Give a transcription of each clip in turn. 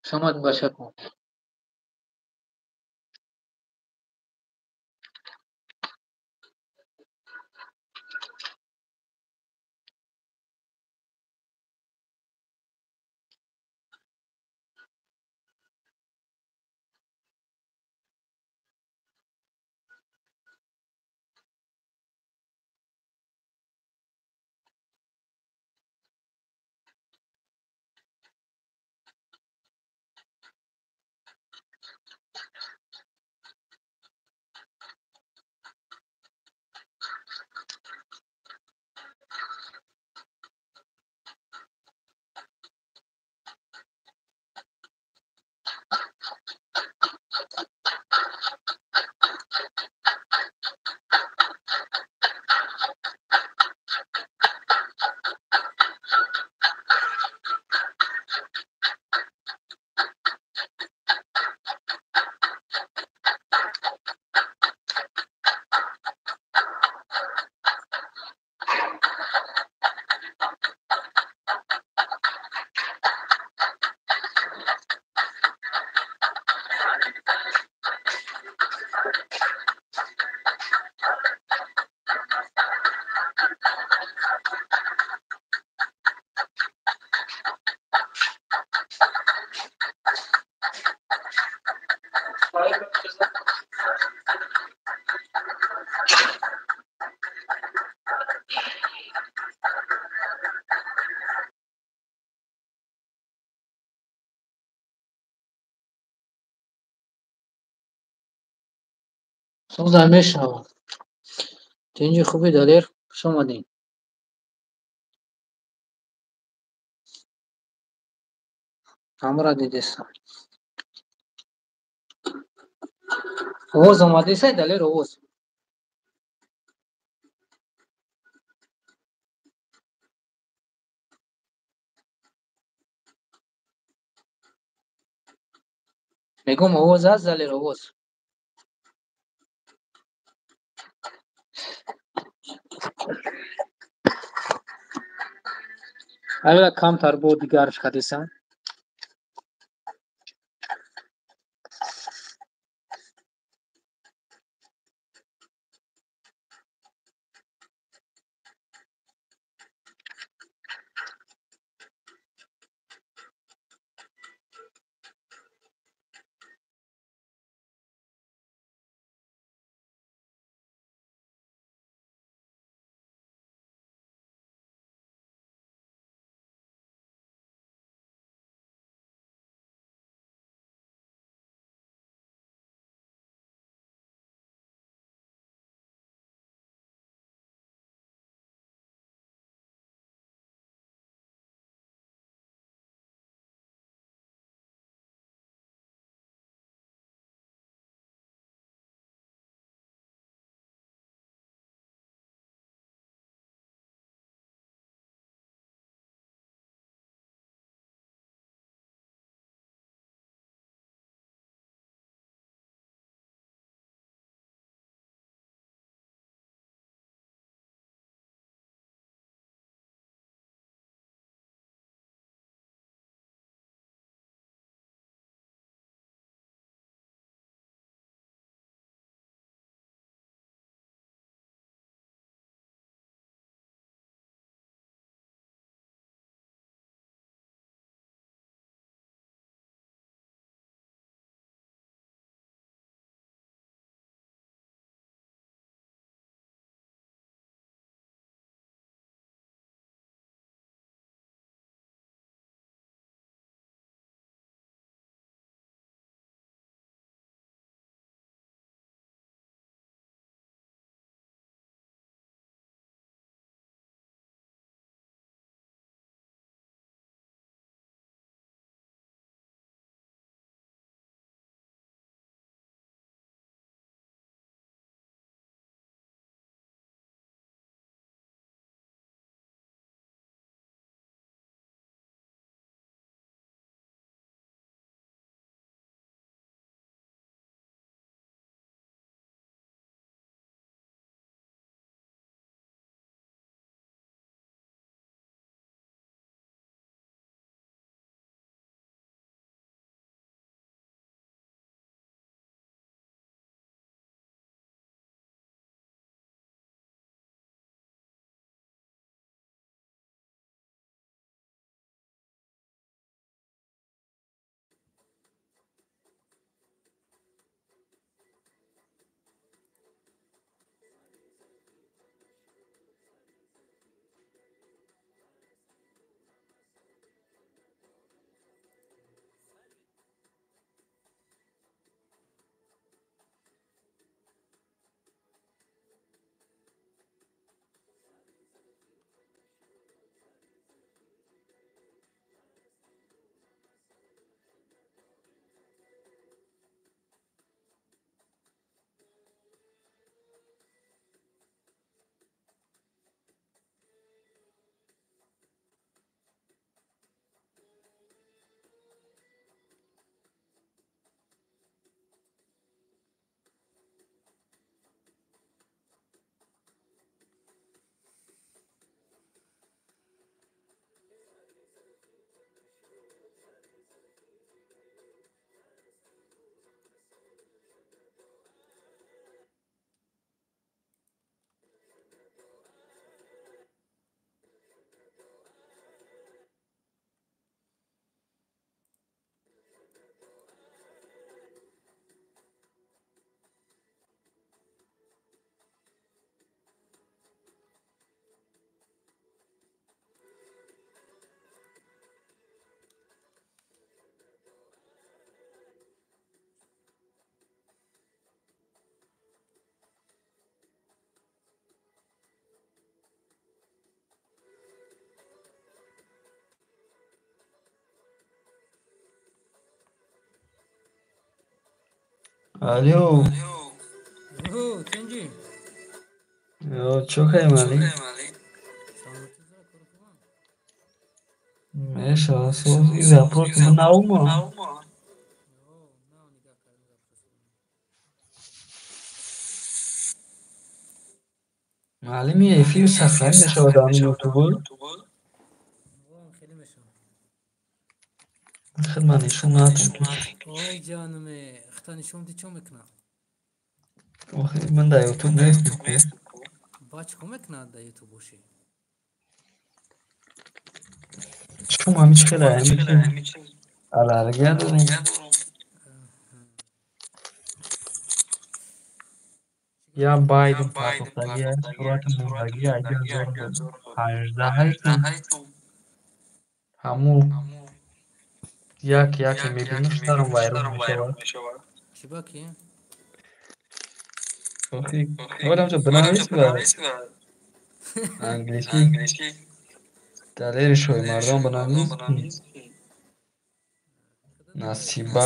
Шомад бачако. Соза мешавад. Тинҷи хуби, Далер, хуш омадем. Ҳамра дидестам. Овоз омадесай, Далер, овоз? Мегӯм, овоз аст, Далер, овоз? Авела камтар бо дигарш кадесам. Алё. О, тинҷӣ? Чо кардем, Али? Саломатӣ, зара, кори хубам? Мешавад, соз и запрос наума. О, нав нигаҳ кардам запрос. Маълими эфир сахранӣ мешавад дар ҳамин ютубу? Вом хеле мешавад. Хел ман нишон надодам ки. Ой, ҷонуме, хата нишон ди, чо мекунад? Охи, ман дар ютуб нестам ку. Ба чӣ кор мекунад дар ютуб бошӣ? Чум ҳамин чӣ хеле ҳамин чи аллергия дорем. Я байдум партофтагия, сурати мондагия 2018 ки ҳамун як яке мебинам, сарам вайрон мешавад. Чӣ ба ки? Охи, ҳоло бинавис ба англисӣ, Далери Шоҳимардан бинавис. Насиба,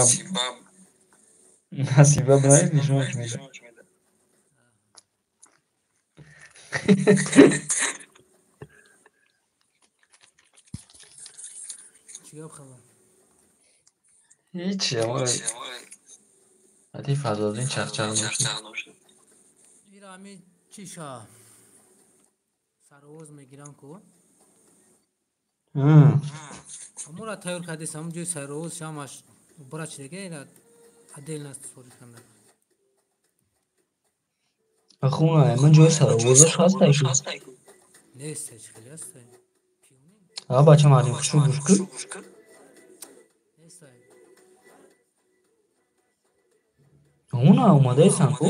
Насиба бинавис, нишонаш медиҳам. Чӣ гап, хабар? Ҳеҷ, ати Фазлиддин чақчақ дошт. Ира ҳами чиша саровоз мегирам ку. Ҳамура тайёр кардес, ҳамун ҷои саровоз ҳамаш бара чидаге, ира отдельно сорид канда. Хуна, ман ҷои саровозаш ҳастай ку. Нест, ҳеҷ хеле ҳастай. Пиони? А бача маълим, хушу гӯш кун. Нестай. Хуна омадаесан ку?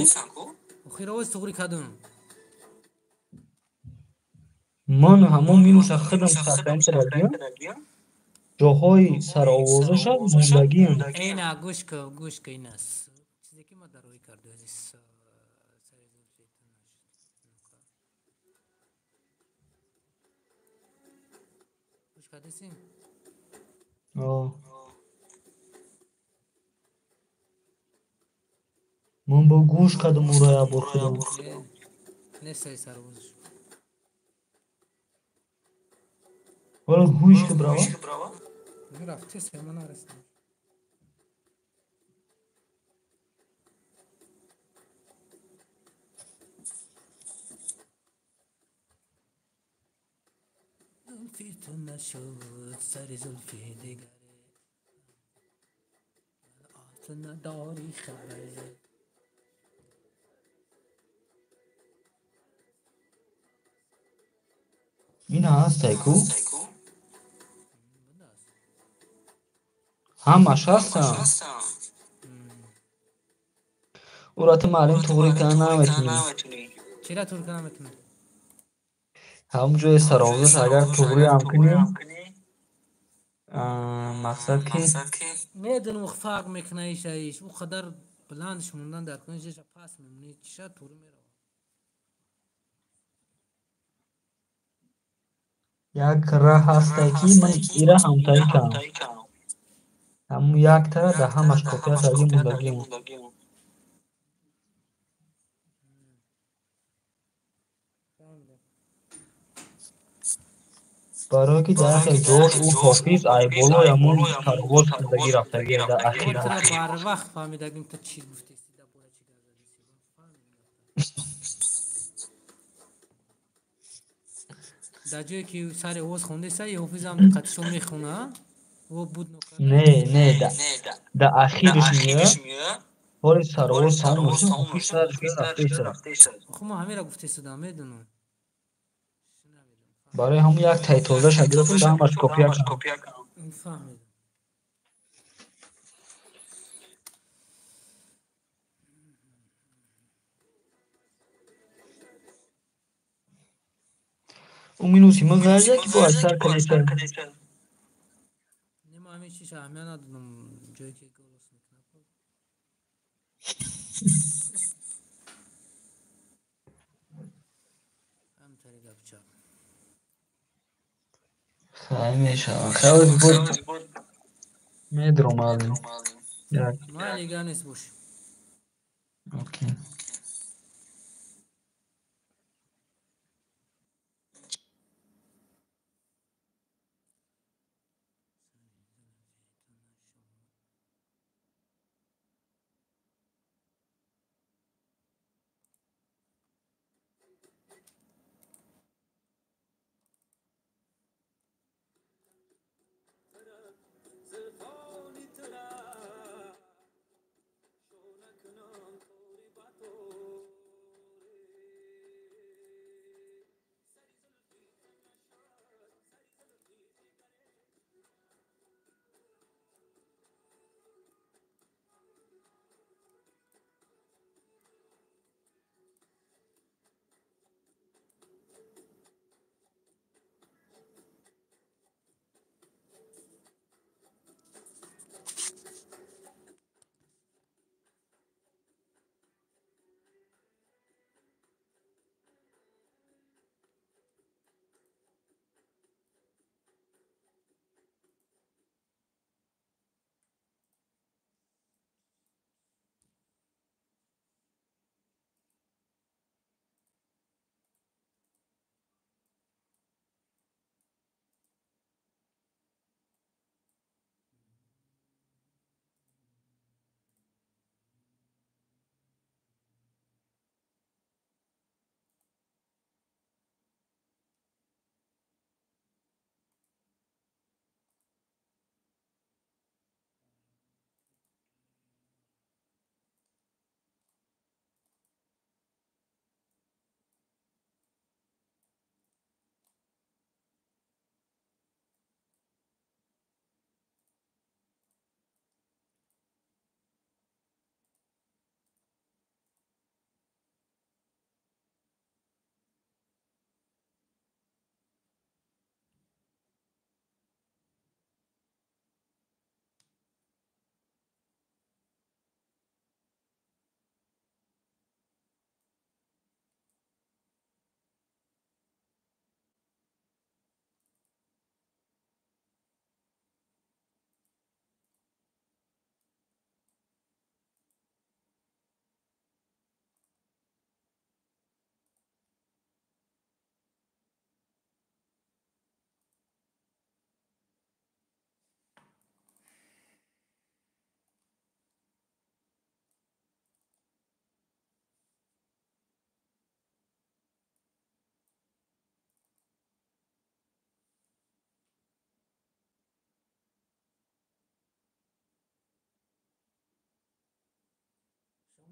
Охир овоз туғри кардум. Ман ҳамон минуса худам сахранӣ кардагиам. Ҷоҳои саровозаша мондагиам. Ина гӯш ку, гӯш ку, ина чизе ки ма дароӣ карду азиз сари зулфи ту нашуд. Гӯш кардеси? О. Ман бо гӯш кардам ура якбор худам. Не, нестай саровозаш. Ҳоло гӯш ки брава? Рафтеса, ма нарасидам. Зулфи ту нашуд сари зулфи дигаре, ту надорӣ хабаре. Ина ҳастай ку? Будааст. Ҳамаш ҳастанд. Ура ту маълим туғрӣ карда наметунӣ. Чира туғри карда наметунам? Ҳамон ҷои саровозаш агар туғриам кунӣ, мақсад ки Медонам, фарқ мекуна иша иш. Ӯ қадар баландш мондан дар куниш, иша паст мемонӣ, чиша туғри мерава. Як раҳ ҳастай ки ман ира ҳамтаӣ кардам. Ҳамун яктара дар ҳамаш копия карди мондагиам. Фаҳмидам. Барое ки дар хел ҷош ӯ ҳофиз ай болои ҳамун саровоз хондагӣ рафтагӣ дар Мо ахира. тура барвақт фаҳмидагим, ту чӣ гуфтеси, дар бора чӣ гап задеси. Фаҳмидем. Дар ҷое ки сари овоз хондеса, и ҳофизам қатишо мехона, ӯ буд нокарда. Не, не, дар ахириш меояд, ҳоли саровоз тамом мешавад, ҳофиз сараш рафтеса. Охи мо ҳамеро гуфтесудам, медонам. Шунавидам. Барои ҳамун як таи тозаша гирифтам, дар ҳамаш копия кардам. Фаҳмидам. Ӯ минуси ман ғайр ки бо аз сар кардеса. Не, ма ҳамин чиша аҳамият надодам, ҷое ки голос мекунад. Ҳамтари гапчап. Хай, мешавад. Хай, буд медромадем. Як Майли, га нест, бош. Окей.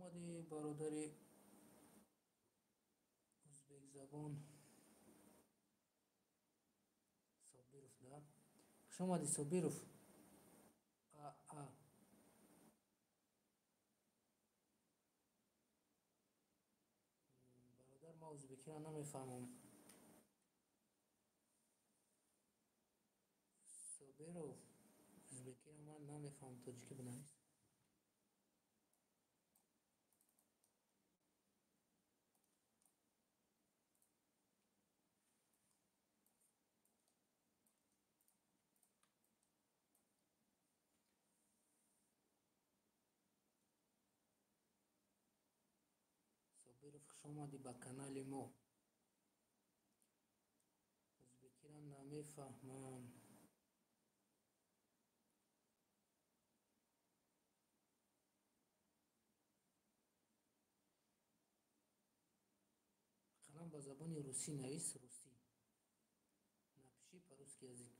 Омади, бародари узбекзабон Собиров, да? Хуш омадӣ, Собиров. А бародар, ман узбекиро намефаҳмам. Собиров, узбекиро ман намефаҳмам, тоҷикӣ бинавис. Собиров, хуш омадӣ ба канали мо. Узбекиро намефаҳмам. Ақаллан ба забони русӣ навис, русӣ. Напиши по-русски язык.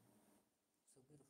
Собиров.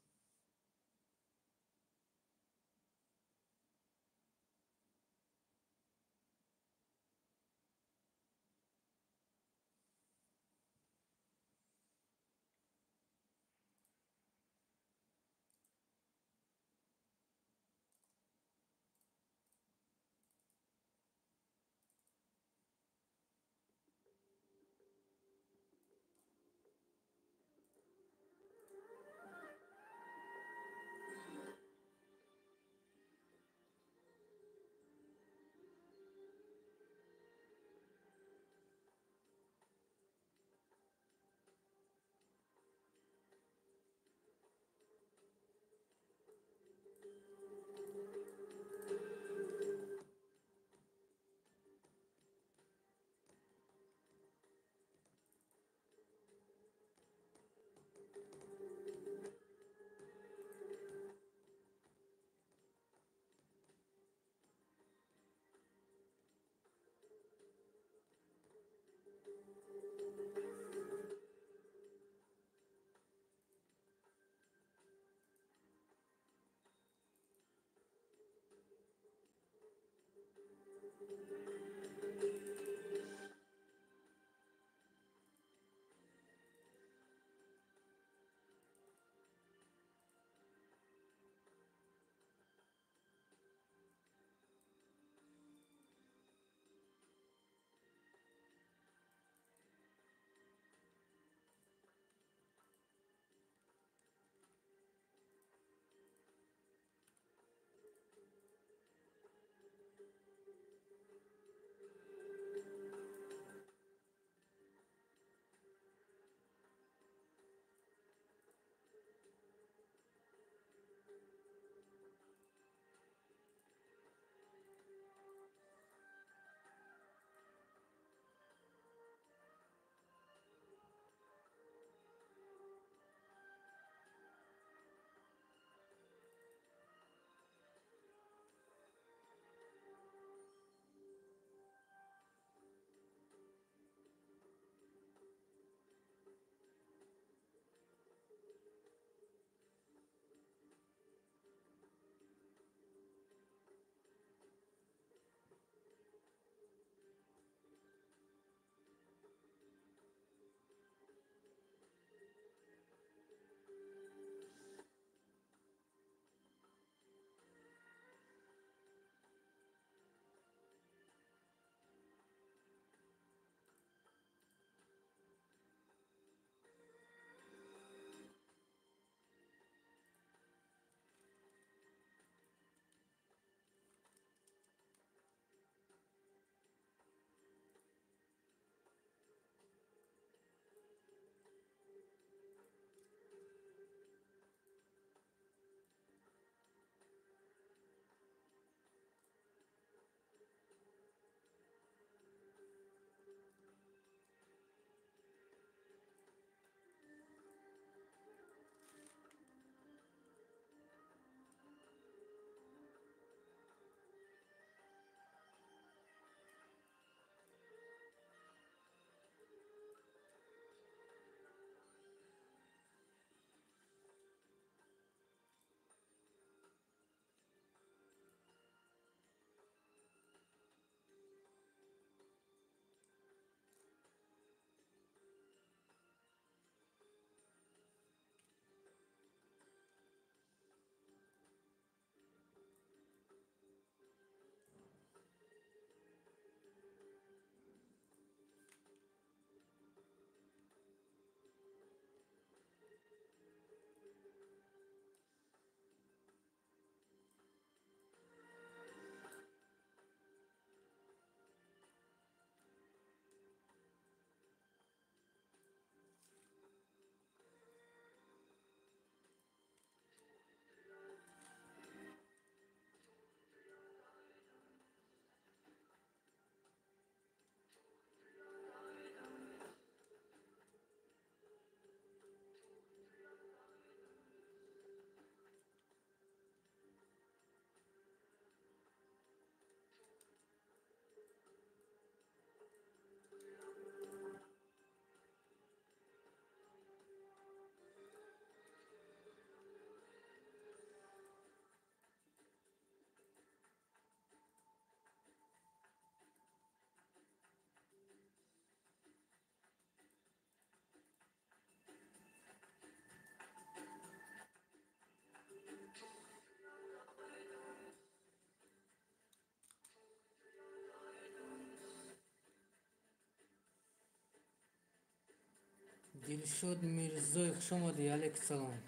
Дилшод Мирзоев, хуш омадӣ. Алейкум салом.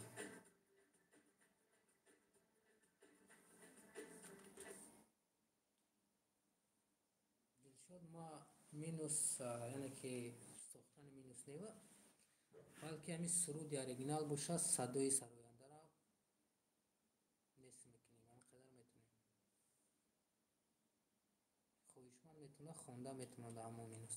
Дилшод, ма минус, яъне ки сохтани минус нева, балки ҳамин суруди оригинал бошад, садои сарояндара нест мекунем. Ҳамин қадар метавонем. Хоҳишманд метавонад, хонда метавонад ҳамон минус.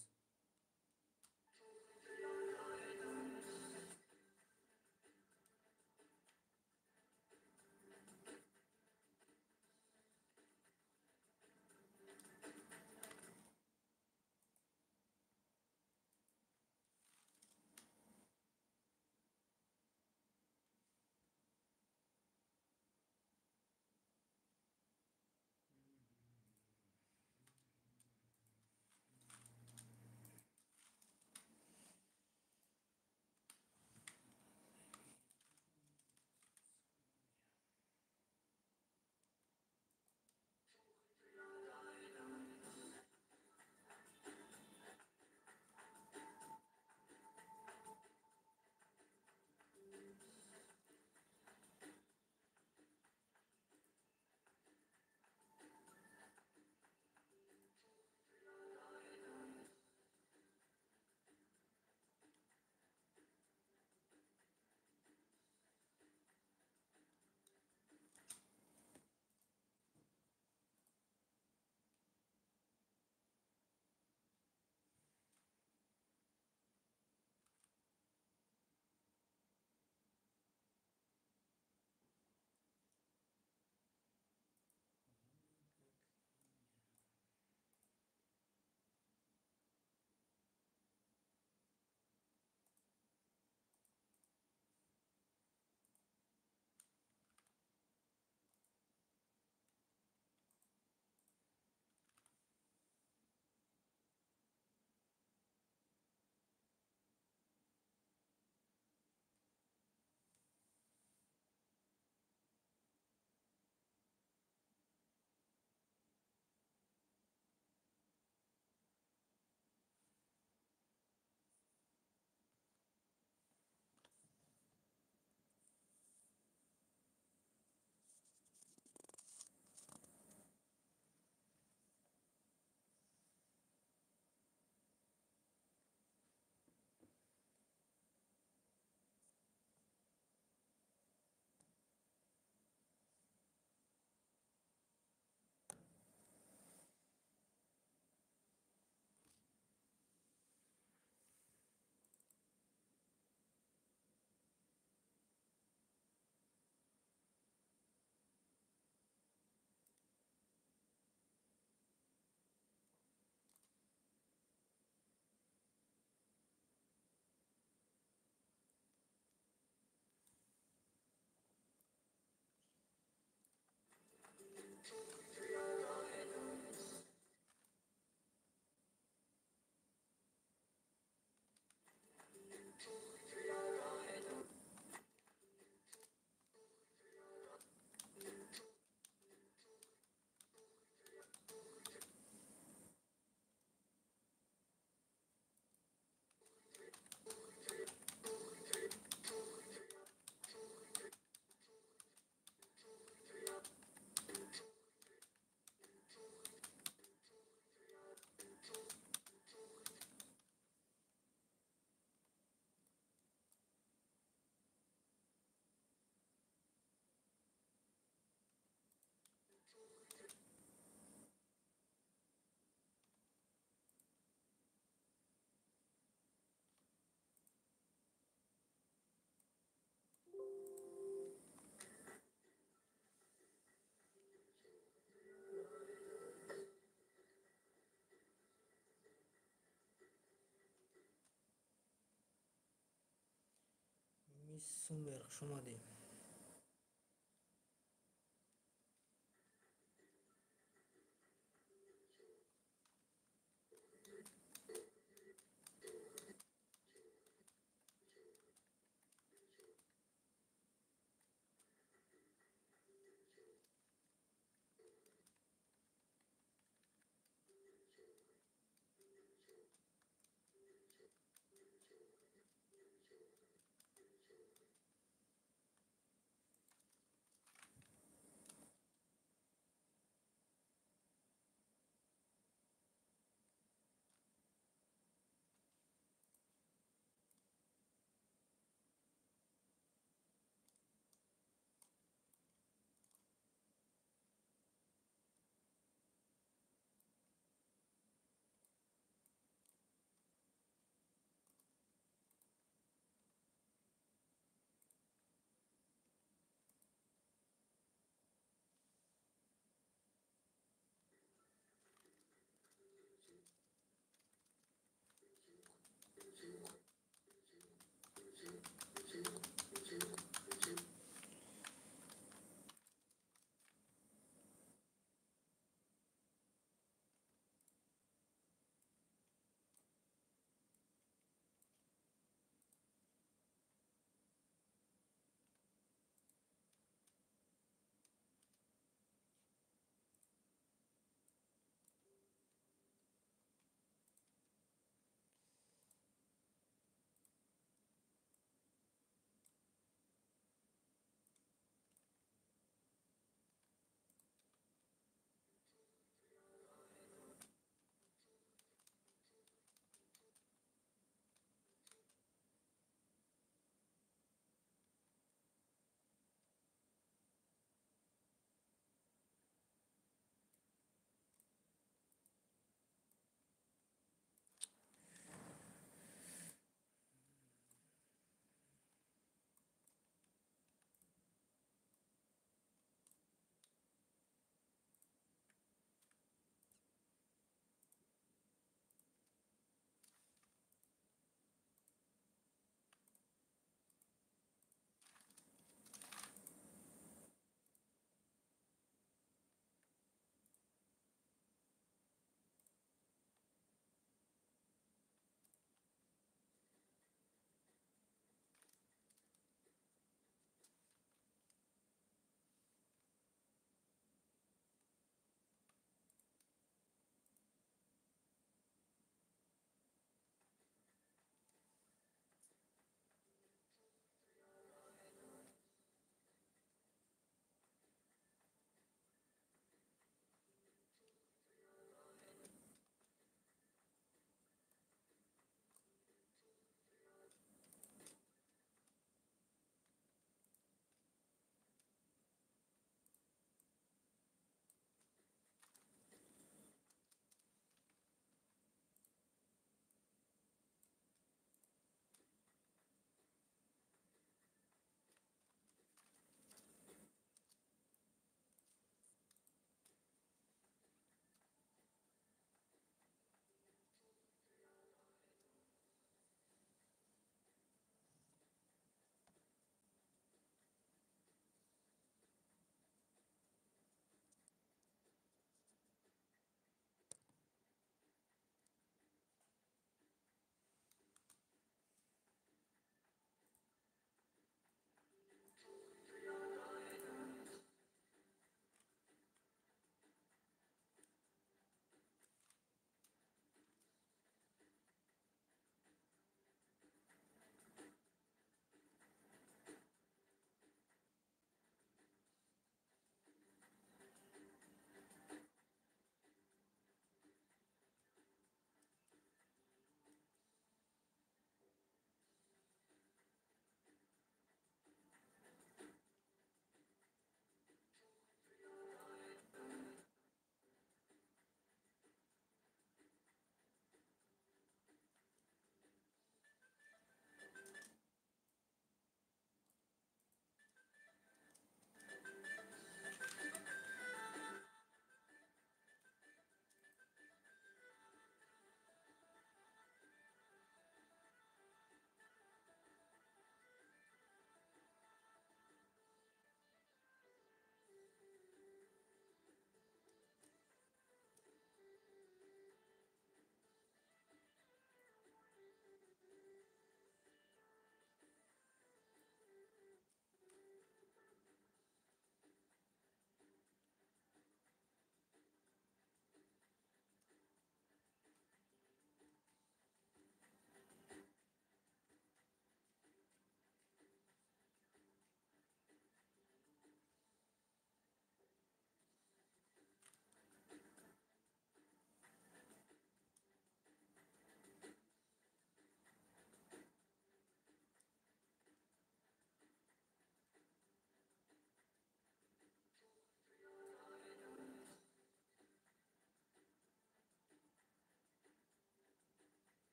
Мисс Сумер, хуш омадед.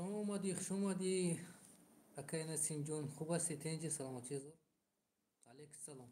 Хуш омадӣ, хуш омадӣ, акай Насимҷон. Хуб ҳастӣ, тинҷи, саломатӣ зур? Алейкум салом.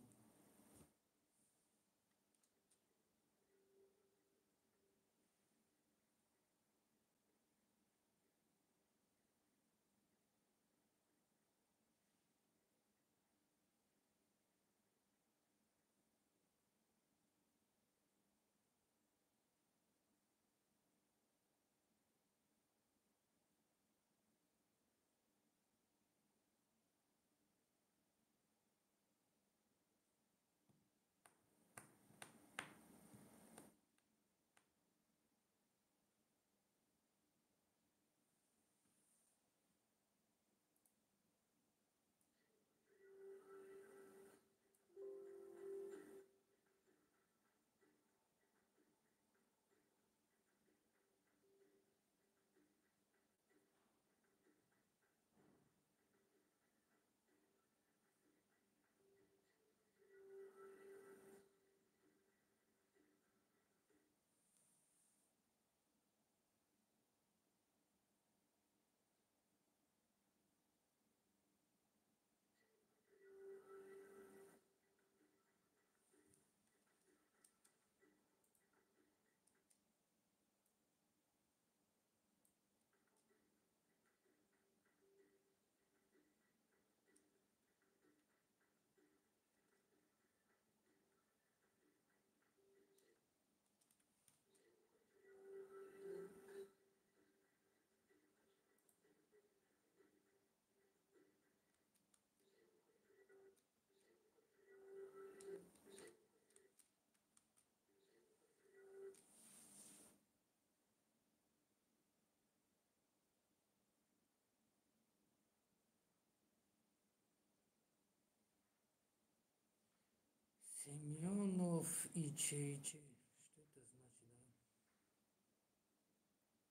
Семенов ИЧ. Что это значит, да?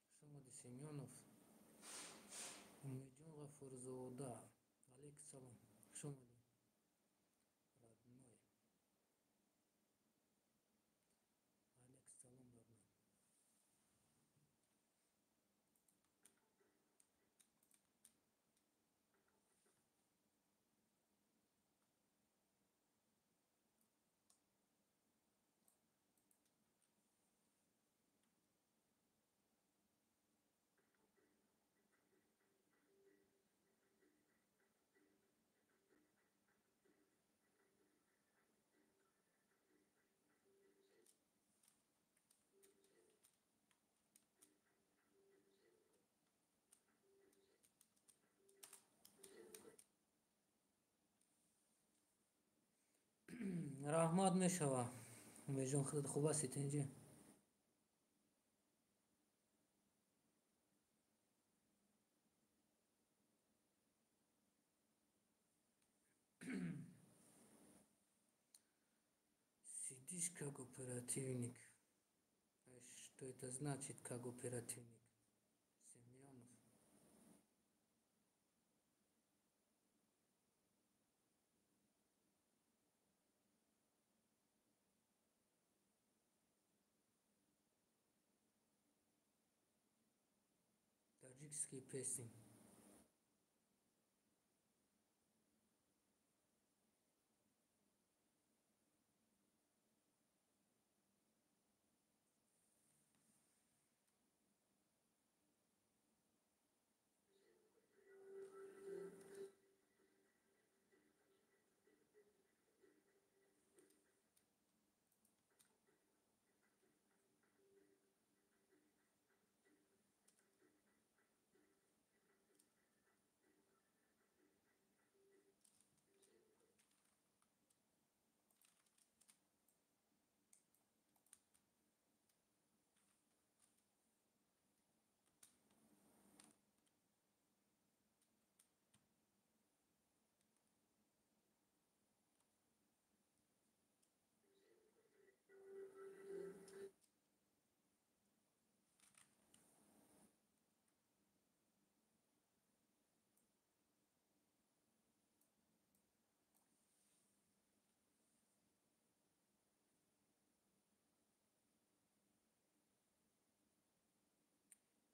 Хуш омадӣ, Семенов. Умедҷон Ғафурзода. Алейкум салом. Хуш омадӣ. Родной. Алейкум салом, родной. Раҳмат мешава. Умедҷон, худат хуб ҳастӣ, тинҷӣ? Сидишь как оперативник. Что это значит, как оперативник? Семенов. Таджикские песни.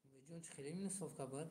Умедҷон, чӣ хеле минусовка буд?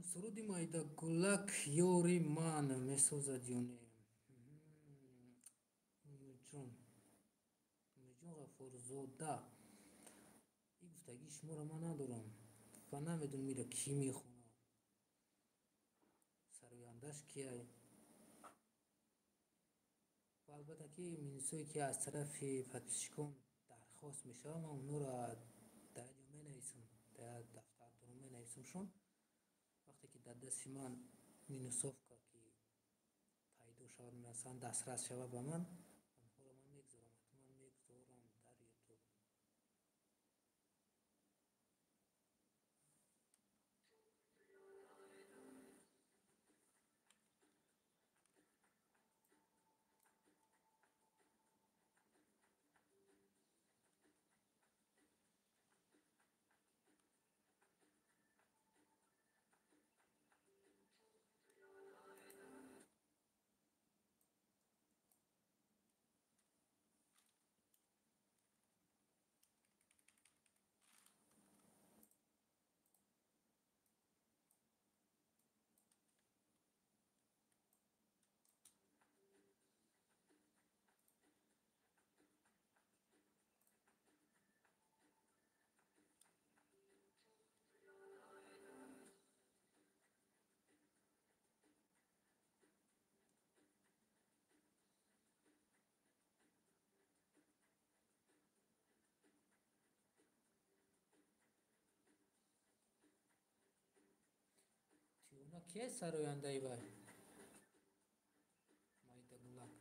Суруди Майдагулак ёри ман месозад ё не? Умедҷон, Умедҷон Ғафурзода, ин гуфтагии шуморо ман надорам ва намедонам инро кӣ мехонад, сарояндаш кияй. Ва албатта ки минусое ки аз тарафи подписчикон дархост мешавад, ман онҳоро дар як ҷо менависам, дар як дафтар дорам, менависамшон. Вақте ки дар дасти ман минусовка ки пайдо шавад, масалан дастрас шавад ба ман, онҳоро ман мегузорам, ҳатман мегузорам дар Ютуб. Тиёна кист сарояндаи вай? Майдагулак.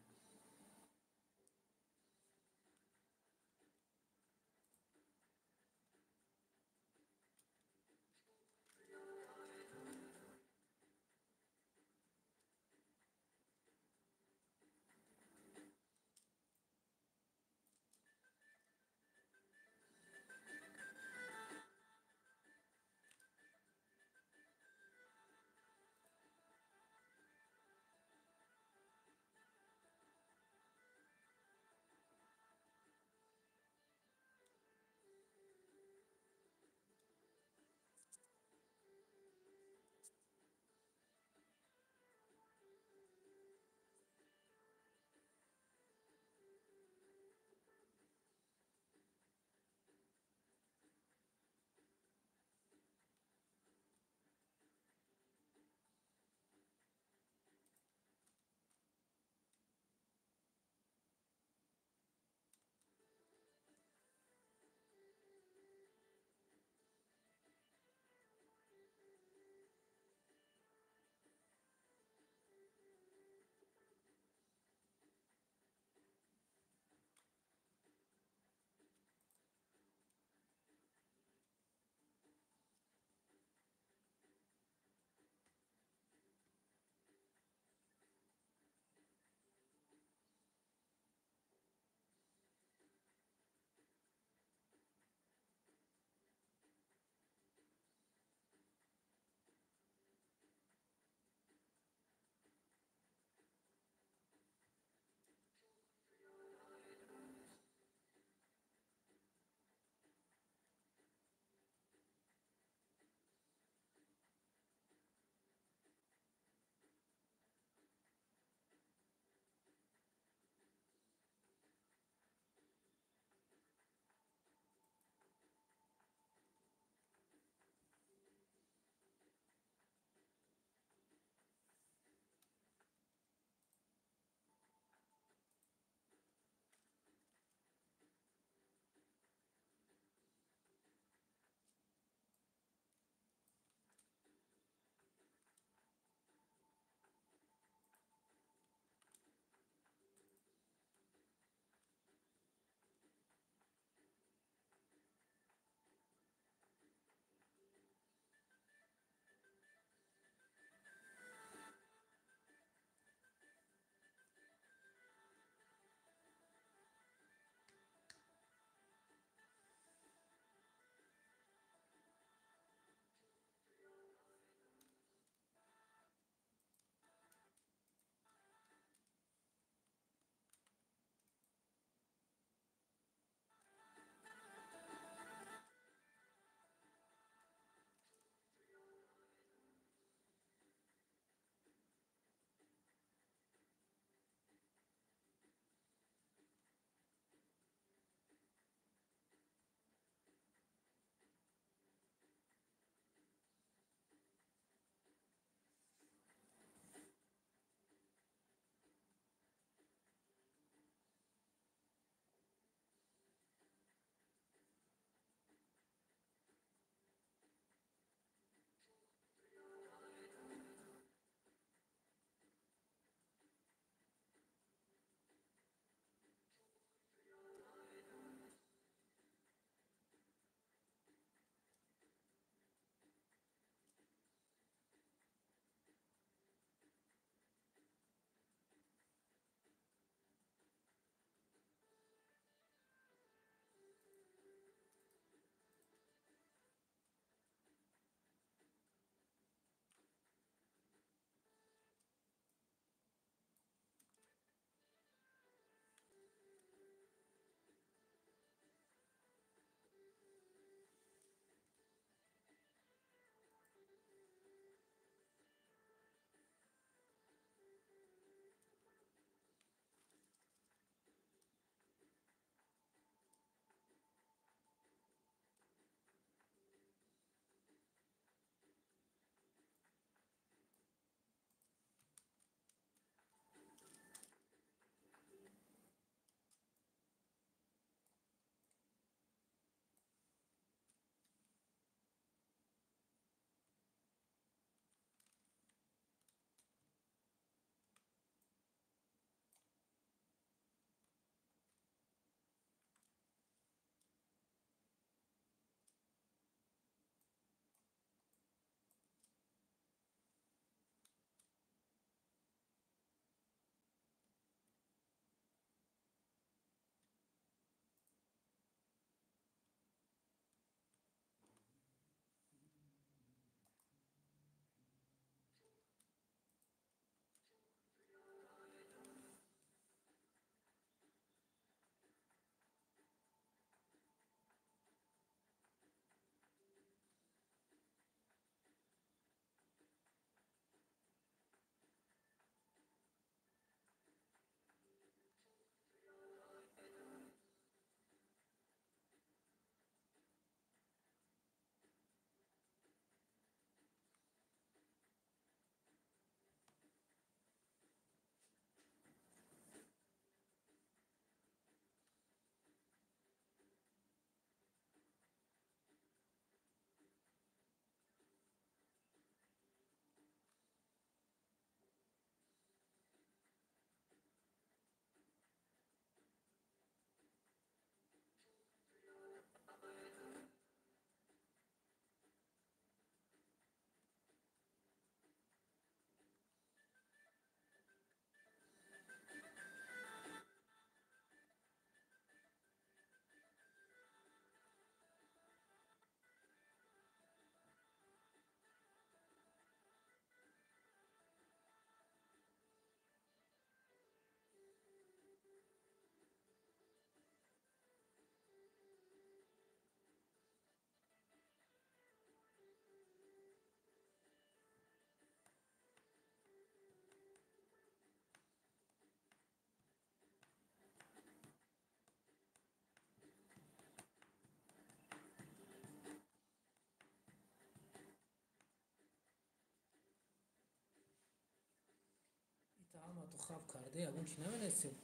Ту хаб карда, ягон чи наменависем.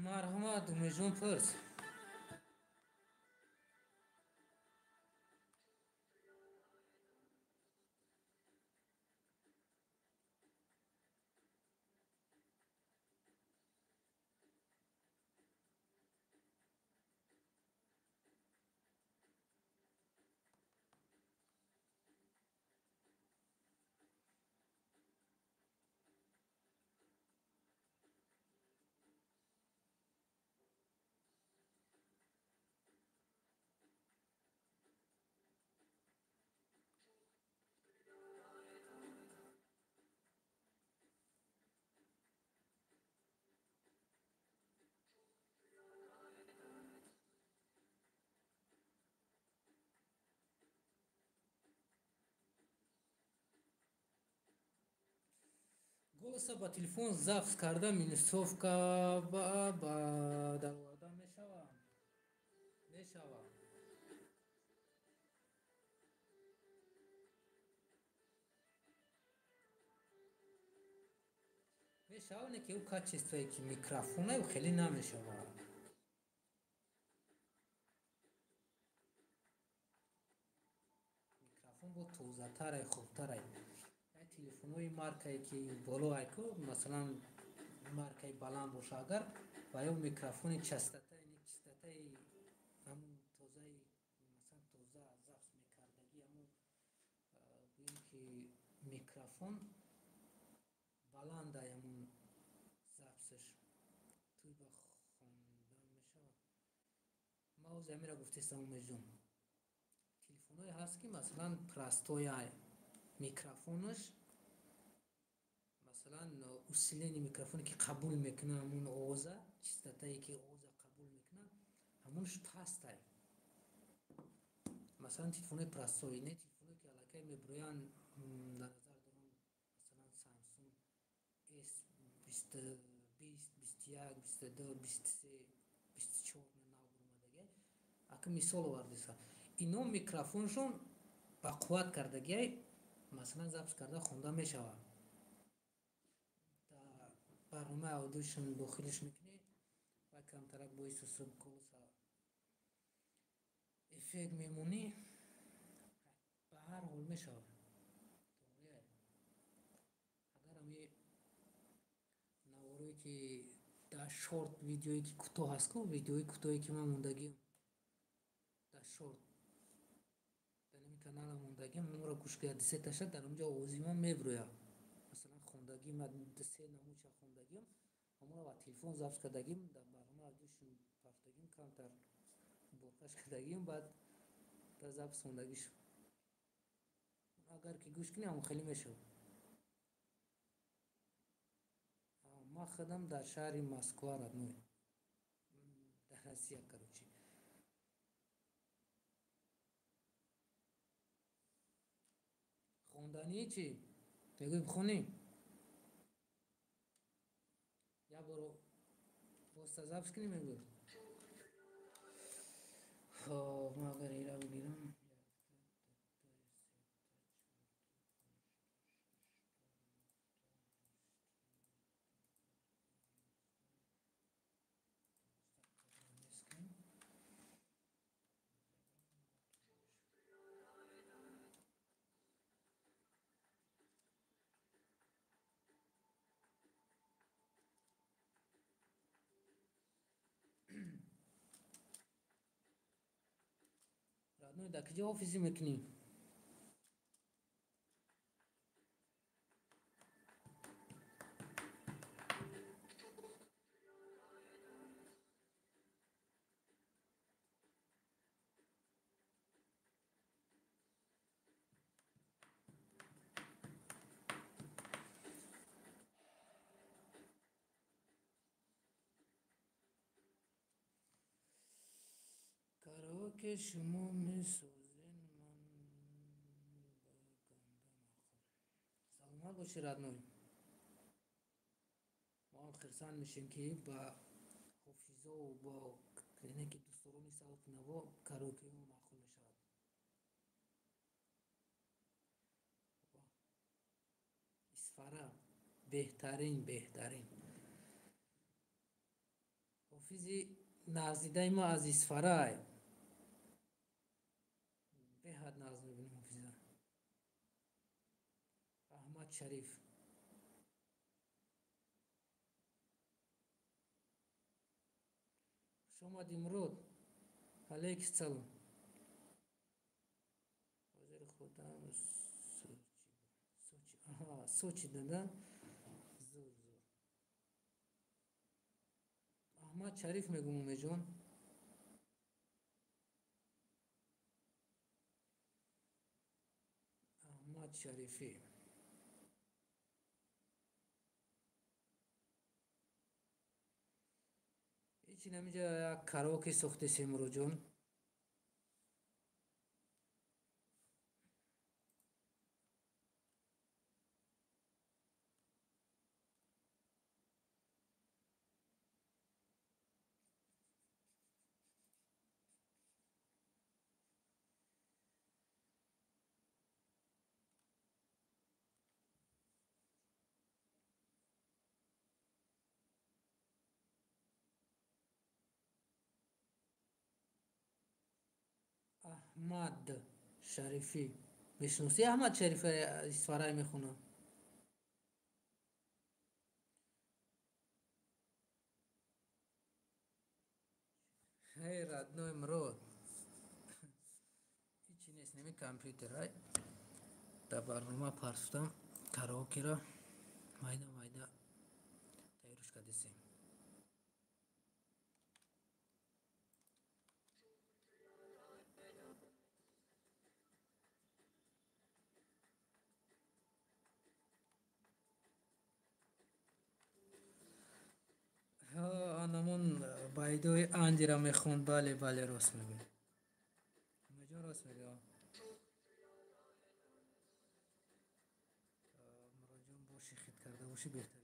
Марҳамат, Умедҷон, пурс. Голоса ба телефон запись карда, минусовка ба дароварда мешава? Мешава. Мешава, не ки ӯ качествое ки микрофона, ӯ хеле намешава. Микрофон бо тозатарай, хубтарай. Телефонҳои маркае ки боло айку, масалан, маркаи баланд боша агар, ва ё микрофони частотаи ҳамун тозаи, масалан, тоза запись мекардагӣ, ҳамун гӯем ки микрофон баландай, ҳамун записаш туй ба хонда мешавад. Ма ози ҳамира гуфтестам, Умедҷон. Телефонҳое ҳаст ки, масалан, простоя микрофонаш, масалан, усиление микрофоне ки қабул мекунад ҳамун овоза, частотае ки овоза қабул мекунад, ҳамунш пастай. Масалан, телефонҳои простой, не телефонҳое ки аллакай мебироянд, дар назар дорам, масалан, Samsung S 20, 21, 22, 23, 24 нав баромадагиай. Ака мисол овардиса. Ино микрофоншон ба қувват кардагиай, масалан, запись карда хонда мешавад. Дар барномаи аудиошон дохилиш мекунӣ ва камтарак боиси голоса эффект мемонӣ, ба ҳар ҳол мешавад. Агар ҳами наворое ки дар шорт видеое ки кӯтоҳ аст ку, видеои кӯтоҳе ки ман мондагиам дар шорт дар ҳамин канала мондагиам, ҳамонро гӯш кунед, се таша дар онҷо овози ман мебирояд. Масалан, хондагиам, се намуча хондагиам, ҳамонро ба телефон запись кардагим, дар барномаи аудиошон пафтагим, камтар боркаш кардагим, баъд дар запись хондагиш. Агар ки гӯш кунӣ, ҳамон хеле мешавад. Ман худам дар шаҳри Москва, родной, дар Россия, короче. Хонданӣ чӣ? Мегӯӣ бихонӣ? Як бор боста запись кунӣ, мегӯӣ? Хоб, ман агар ира бигирам. Родной, дар куҷо ҳофизӣ мекунӣ? Караоке шумо месозен, ман ба ганда маъқул. Саломат бошӣ, родной. Мо ҳам хирсанд мешем, ки ба ҳофизову бо яъне ки дӯстдорони савти наво караокеи мо маъқул мешавад. Исфара беҳтарин, беҳтарин. Ҳофизи нағздидаи мо аз Исфарай. Беҳад нағз мебинем ҳофиза. Аҳмад Шариф. Хуш омадӣ, Мурод. Алейки салом. Ҳозир худам Сочи. Аҳа, Сочи да? Зур, зур. Аҳмад Шариф мегӯм, Умедҷон. Аҳмад Шарифӣ. Ҳеҷ намиҷа як караоке сохтесем, Муродҷон. Аҳмад Шарифӣ. Мешиносӣ Аҳмад Шарифи Исфарай мехонад? Эй, родной Мурод. Ҳечи нест, неми компютер ай. Дар барнома партофтам караокеро майда майда тайёрш кардесем. Анамон байдои Андира мехонд. Бале, бале, рост мегӯӣ. Умедҷон, рост мегӯӣ. Муродҷон, боши хит карда бошӣ, беҳтарин.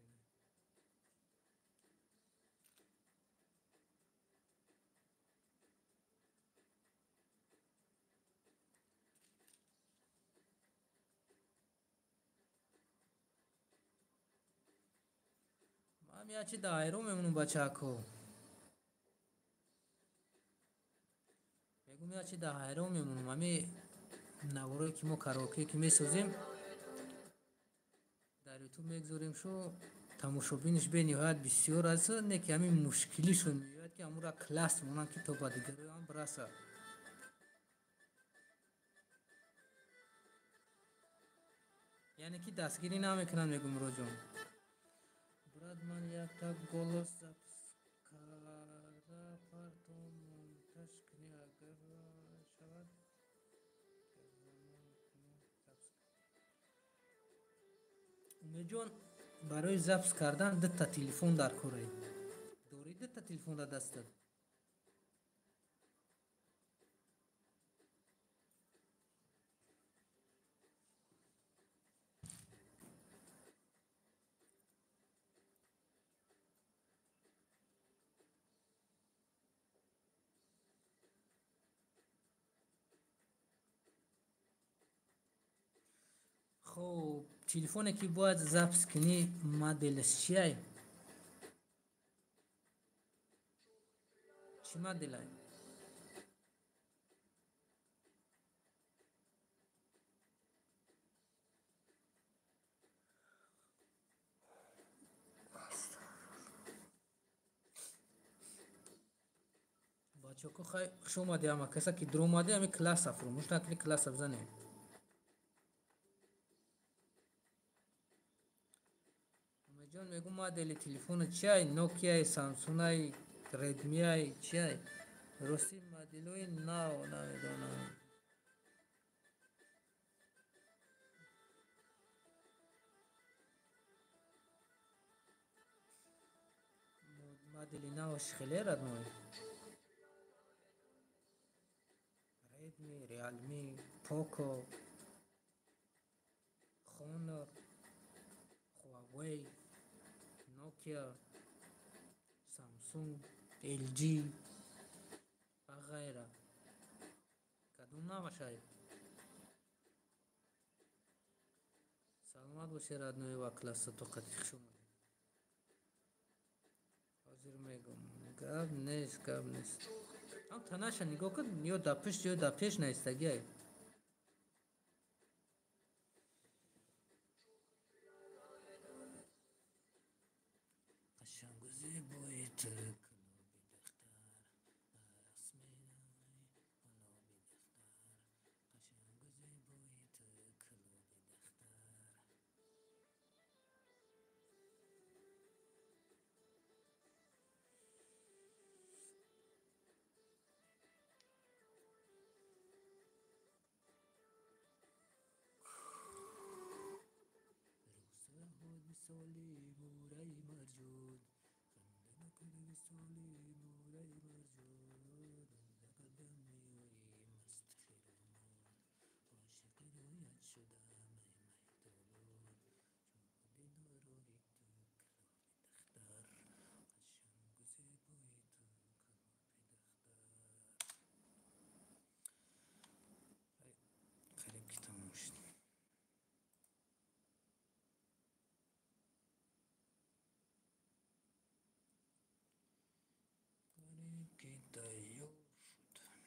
Ман ячи дар ҳайрон мемонам, бачако. Мегӯм, ячи дар ҳайрон мемонам. Ҳами наворое ки мо караоке ки месозем, дар Ютуб мегузорем, шу тамошобинаш бениҳоят бисёр аст, не ки ҳамин мушкилишон меояд, ки ҳамура класс монанд, ки то ба дигароам бирасад. Яъне ки дастгирӣ намекунанд, мегӯм, Муродҷон. Брат, ман якта голос запись карда парто, монтаж кунӣ, агар шавад. Умедҷон, барои запись кардан дута телефон дар корай. Дорӣ дута телефон дар дастат? Хоб, телефоне ки бояд запись кунӣ, моделаш чиай? Чӣ моделай? Бачако, хай, хуш омадӣ ҳама каса ки дуромадӣ, ҳами класса фуромӯш накунӣ, класса бизанем. Умедҷон мегӯ, модели телефону чиай? Нокиай, Самсунай, Редмиай, чиай? Рости, моделҳои нав намедонам. Модели наваш хеле, родной. Редми, Реалми, Поко, Хонор, Хуавей, Нокиа, Самсунг, LG ва ғайра. Кадом навашай? Саломат бошед, родной, ва класса тоқати хуш омадед. Ҳозир мегӯм, гап нест, гап нест. Ам танаша нигоҳ кун, ё дар пушт, ё дар пеш наистагиай. Қашангу зебои ту, кулоби духтар, рақс менамои гулоби духтар. Қашангу зебои ту, кулоби духтар. Рухсораҳоят мисоли мураи марҷон, ханда накун, мисоли мураи марҷон. Қадам меоӣ маст хиромон, ошиқи рӯят шудам, ай майтолон. Чун дилорои ту, кулоби духтар, қашангу зебои ту, кулоби духтар. Қариб ки тамом шуд. Қариб ки тайёр шуд.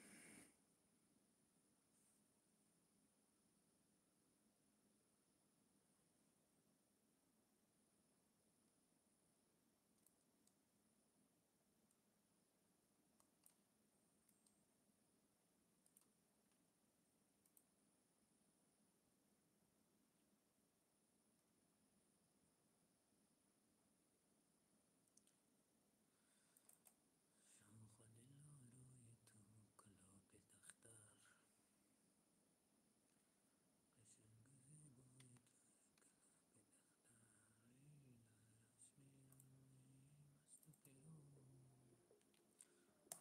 Шанхо дилорои ту, кулоби духтар, қашангу зебои ту, кулоби духтар. Рақс менамоӣ масту хиромон.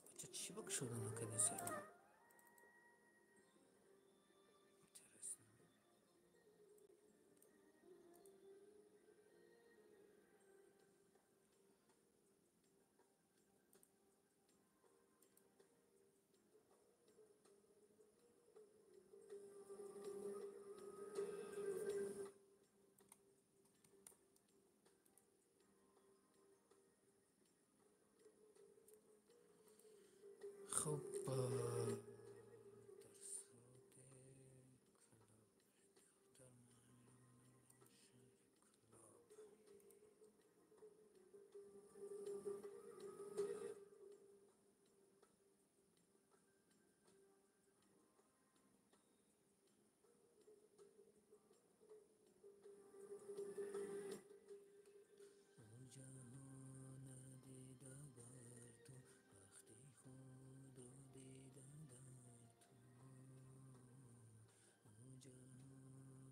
Бача, чӣ ба кушода накардеса? Интересно. Хуб, дар суруди кулоби духтар шаҳри Кулоб. Ӯ ҷаҳона дида бар ту, бахти худро дида дар ту. Ӯ ҷаҳон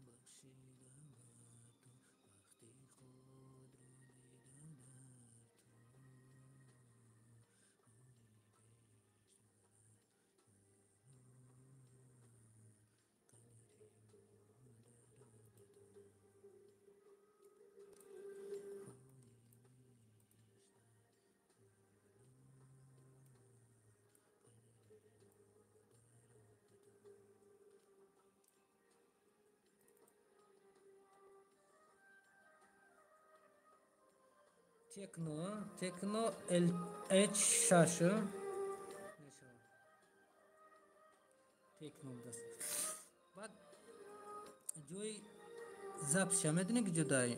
бахшида бар ту, бахти худро дида дар ту. Ҳури беҳишт қадри модаро бидон. Ҳури беҳишт қадри модаро бидон. Техно, Техно LH6 мешавад. Техно будааст. Баъд ҷои записша медонӣ ки ҷо дай?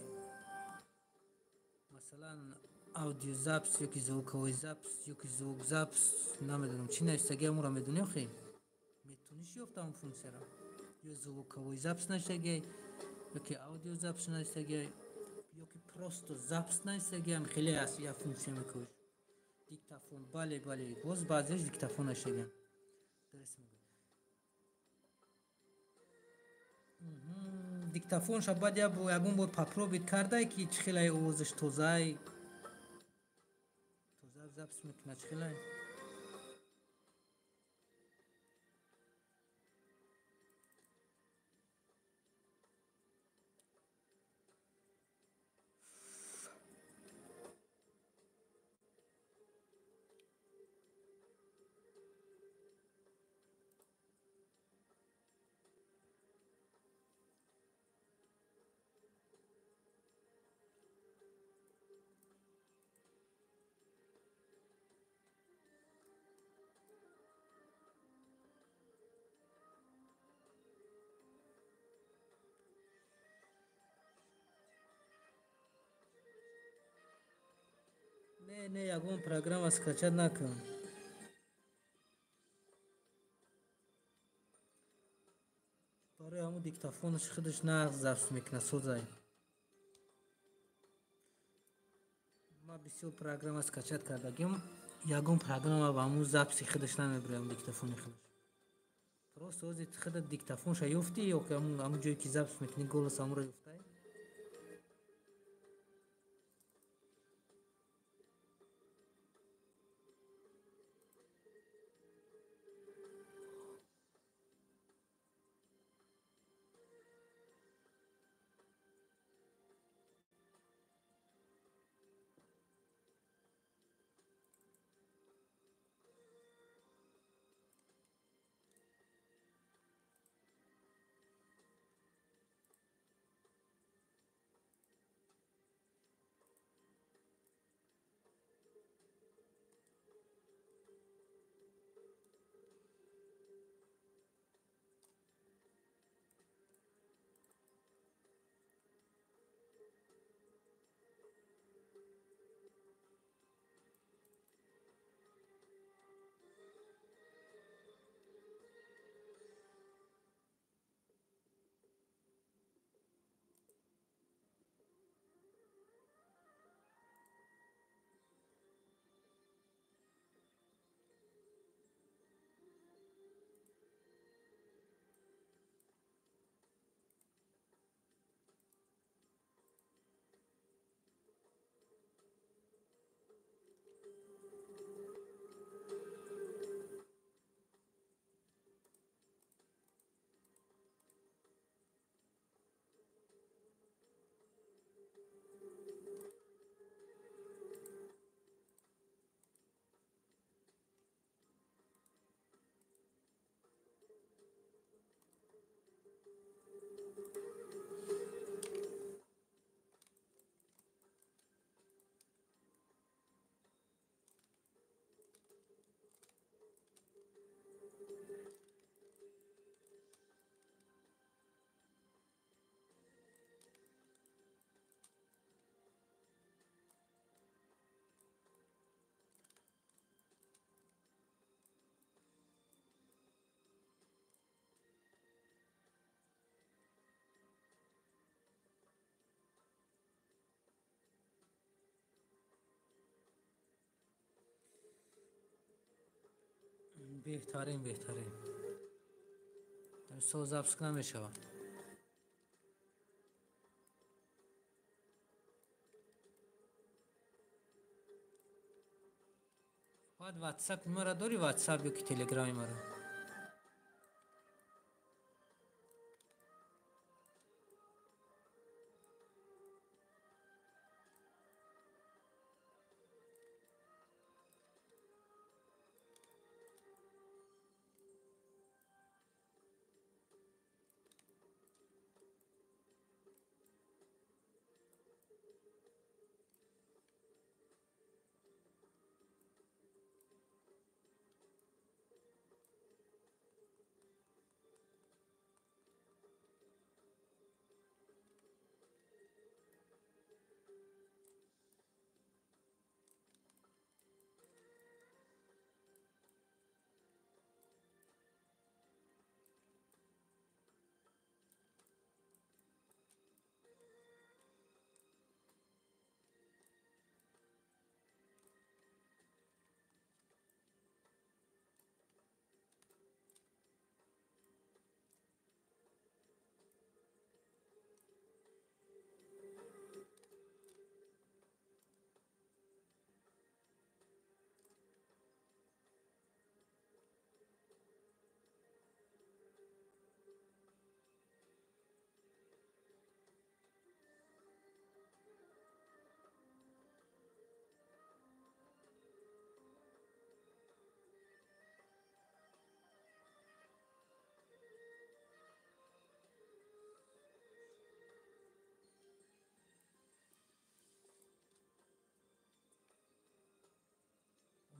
Масалан, аудиозапись ёки звуковой запись ёки звукзапись, намедонам чӣ нависагӣ, амуро медонӣ охи? Метониш ёфт ҳамон функсияро? Ё звуковой запись нависагӣ, ёки аудиозапись нависагӣ, ёки просто запись нависагӣ, ам хеле аст як функсия мекӯш. Диктофон, бале, бале, боз баъзеаш диктофон нависагианд. Дуруст мегӯӣ. Диктофонша баъд ягон бор попробовать кардае, ки чӣ хелай овозаш тозаи? Тоза запись мекунад, чӣ хелай? Не, не, ягон программа скачать накун. Барои ҳамун диктофонаш худаш нағз запись мекунад, созай. Ман бисёр программа скачать кардагим, ягон программа ба ҳамун записи худаш намебурям, диктофони худаш. Просто ози худат диктофонша ёфтӣ ё ки ҳамун ҷое ки запись мекунӣ, голос ҳамонро ёфтай? Беҳтарин, беҳтарин. Соз запись намешавад. Баъд ватсапи маро дорӣ, ватсап ё ки телеграми маро?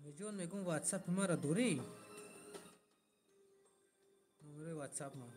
Умедҷон, мегӯм, ватсапи маро дорӣ? Номерои ватсап ма.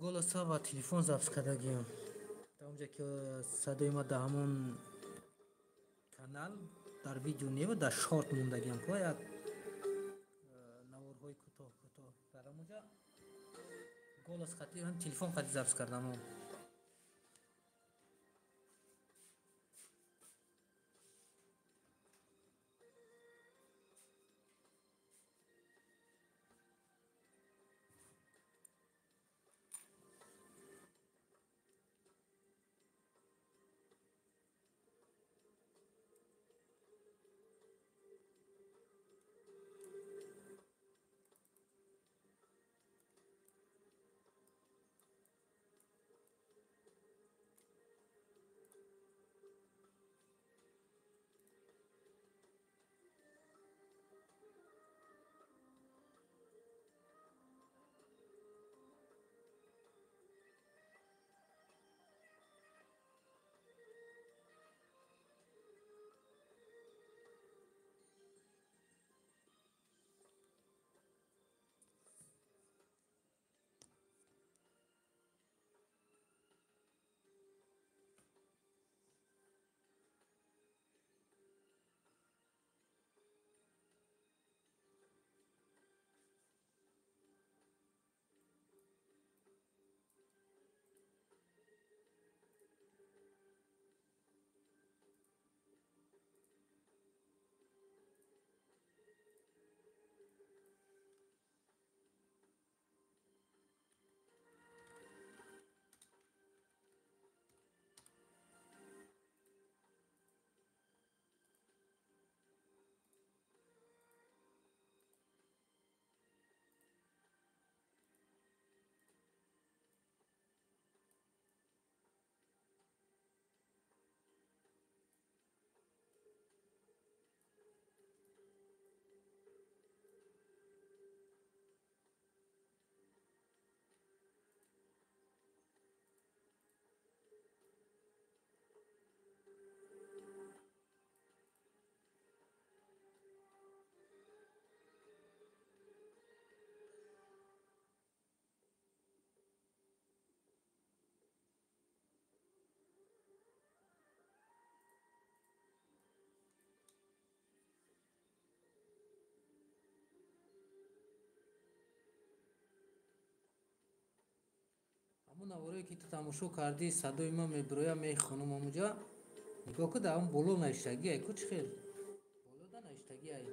Голоса ва телефон запис кардагиам. Дар онҷа ки садои ма дар ҳамон канал дар видео нева, дар шорт мондагиам ко як наворҳои кӯтоҳ кӯтоҳ, дар ҳамонҷа голос хати телефон хати запис кардам. Ҳамун наворое ки ту тамошо кардӣ, садои ман мебироя, мехонам ҳамуҷа. Нигоҳ ку, дар ҳамун боло навиштагиай ку, чӣ хел? Болода навиштагиай.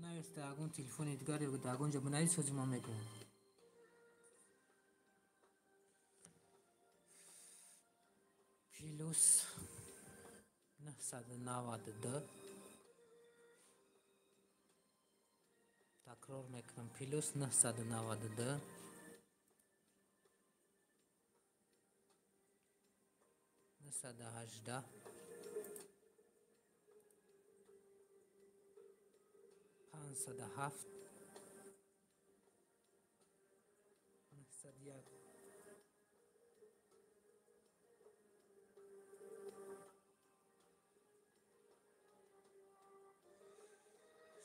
Навис дар ягон телефони дигар ё дар ягон ҷо бинавис, ҳозир ман мегӯям. Плюс 992, такрор мекунам, плюс 992 918 507 901.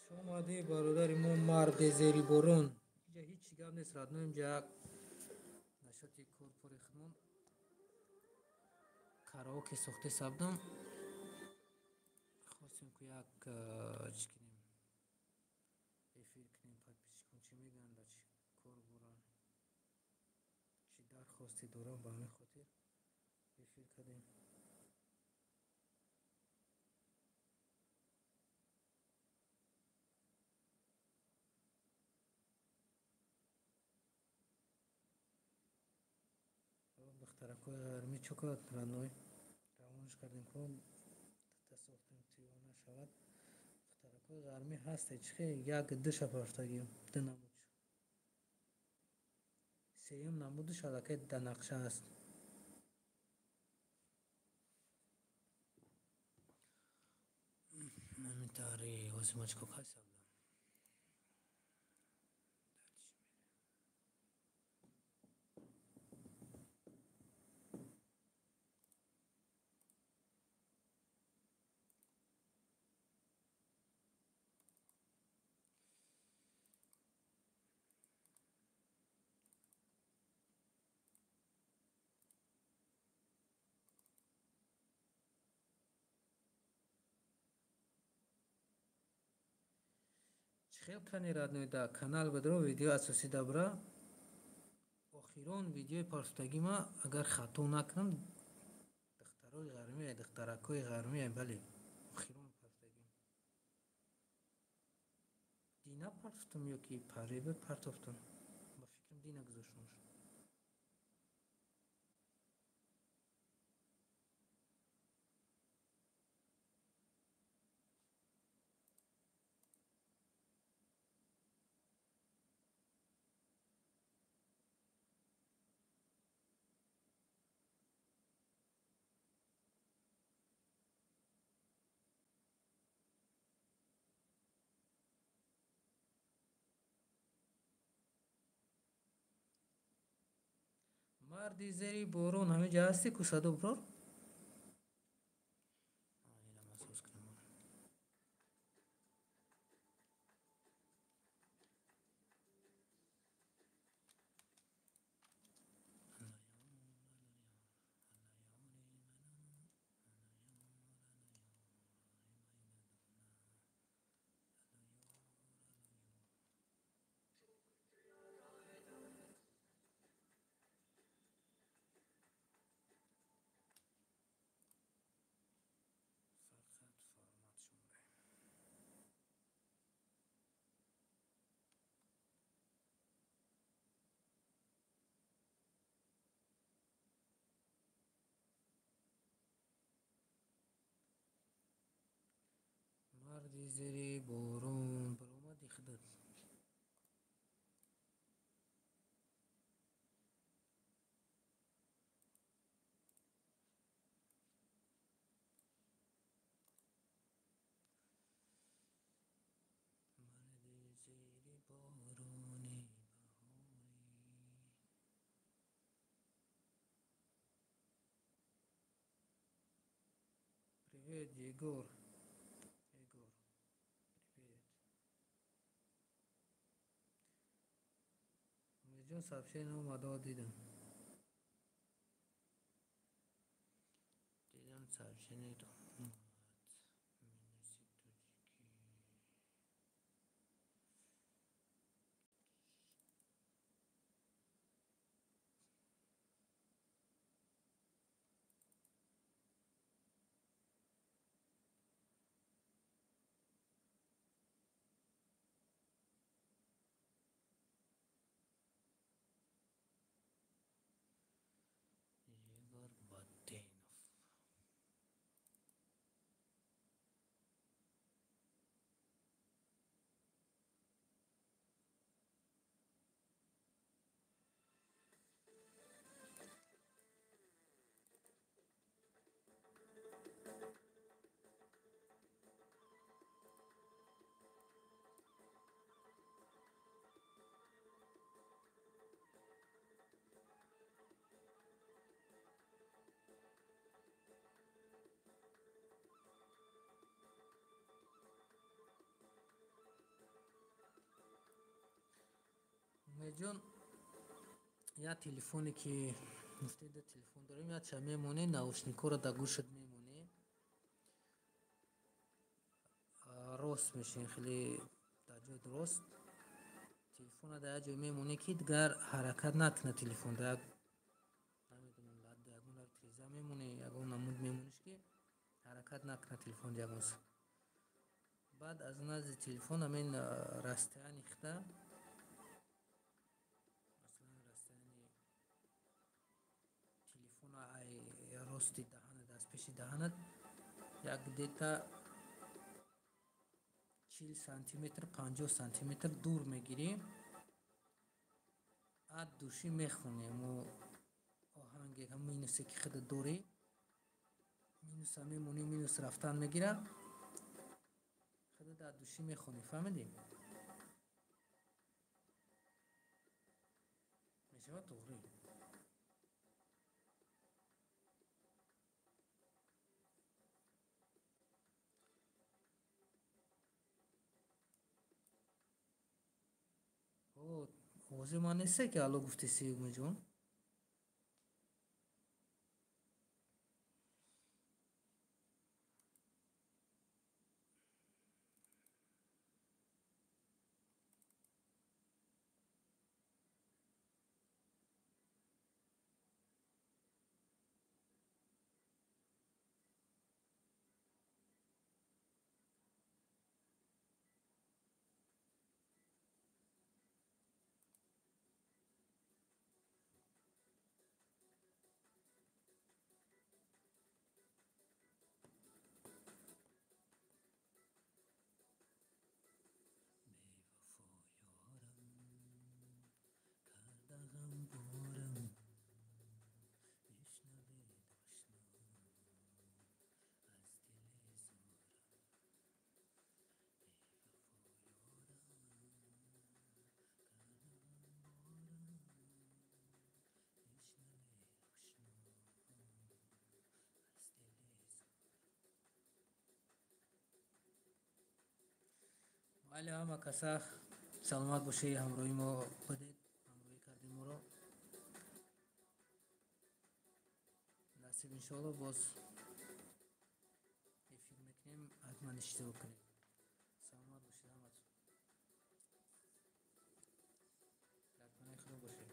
Шомадӣ, бародари мо, марде зери борон. Инҷа ҳеҷ чӣ гап нест, родной, инҷа як нашоти корпори худмон караоке сохта сабдам. Хостем ку як чӣ кунем, эфир кунем, подписчикон чӣ мегӯянд, дар чӣ кор боранд, чӣ дархосте дорам, ба ҳамин хотир эфир кардем. Духтаракои арми чӯ кард, родной, равонаш кардем ку. Шавад. Духтаракҳои ғармӣ ҳастед, чӣ хел як душа партофтагием, ду намудш. Сеюм намудаш аллакай дар нақша аст. Ҳамин таври ҳозир ма чӣ кор кардам? Хел кани родной да канал бадро видео асосӣ дабра. Охирон видеои партофтагима, агар хато накунам, духтарои ғармия, духтаракҳои ғармия, бале, охирон партофтагим. Дина партофтам ё ки пареба партофтам? Ба фикрам, дина гузоштамш. Марди зери борон ҳамин ҷа ҳасти ку, садо бирор? Инам асос кунам. Марди зери борон баромади худат. Марди зери борони баҳорӣ. Привет, Егор. Егор, привет. Умедҷон, сообщение омада, дидам. Дидам, сообщение омад. Минуси тоҷикӣ. Егор Батенов. Умедҷон, як телефоне ки гуфтед, телефон дорем, якча мемонӣ, наушникҳоро дар гӯшат мемонӣ, рост мешинӣ, хеле дар ҷои рост. Телефонро дар як ҷой мемонӣ, ки дигар ҳаракат накунад телефон. Дар як, намедонам, ягон тиреза мемонӣ, ягон намуд мемониш, ки ҳаракат накунад телефон ягон. Баъд аз назди телефон ҳамин расстояние хита, масалан, расстояние телефона ай рости даҳанат, аз пеши даҳанат як где-то 40 сантиметр, 50 сантиметр дур мегирӣ, ад душӣ мехонӣ. Мо оҳанге ҳам минусе ки худат дорӣ, минуса мемонӣ, минус рафтан мегира, худат ад душӣ мехонӣ, фаҳмидӣ? Мешавад туғрӣ. Овози ман несте ки алло гуфтеси, Умедҷон? Майли, ҳама каса саломат бошед, ҳамроҳи мо будед, ҳамроҳӣ кардем моро. Насиб, иншоалло, боз эфир мекунем, ҳатман иштирок кунед. Саломат бошед ҳаматон, дар паноҳи Худо бошед.